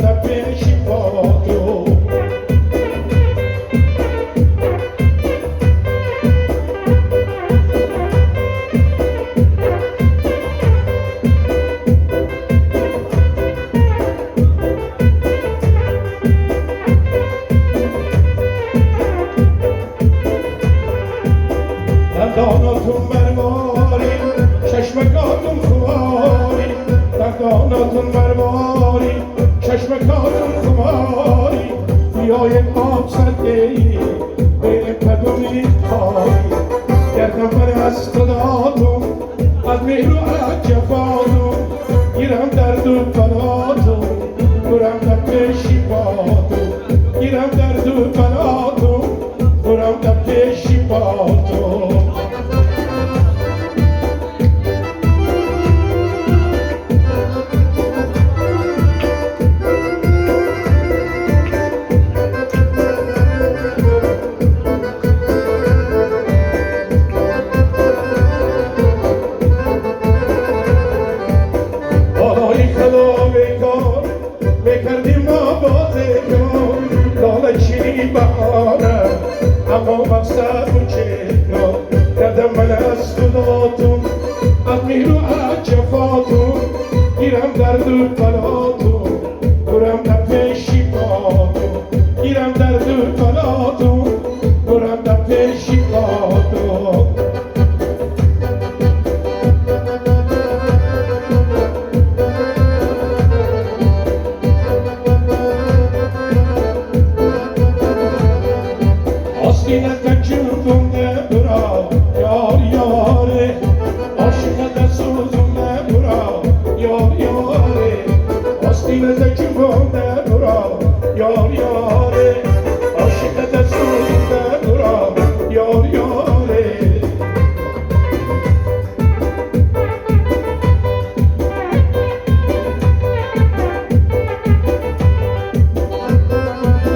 Дар пеши поту. Дандонатон марвори, чашмакотон хумори. Дандонатон марвори, чашмакотон хумори. Биёед об сарде берем падуми хори. Гардам бар аз худотон, аз меҳру аз ҷафотон. Гирам дарду балотон, бурам дар пеши потон. Гирам дарду балотон, бурам дар пеши потон. Болои хилофи кор мекардем мо бозикор. Лолачини баҳора, аммо мақсаду чекор. Кардам ман аз худотон, аз меҳру аз ҷафотон. Гирам дарду балотон, бурам дар пеши потон. Гирам дарду балотон, бурам дар пеши потон. Остинат ҷунбунда буро, ёр ёре. Ошиқат сӯзунда буро, ёр ёре. Остинат ҷунбунда буро, ёр ёре.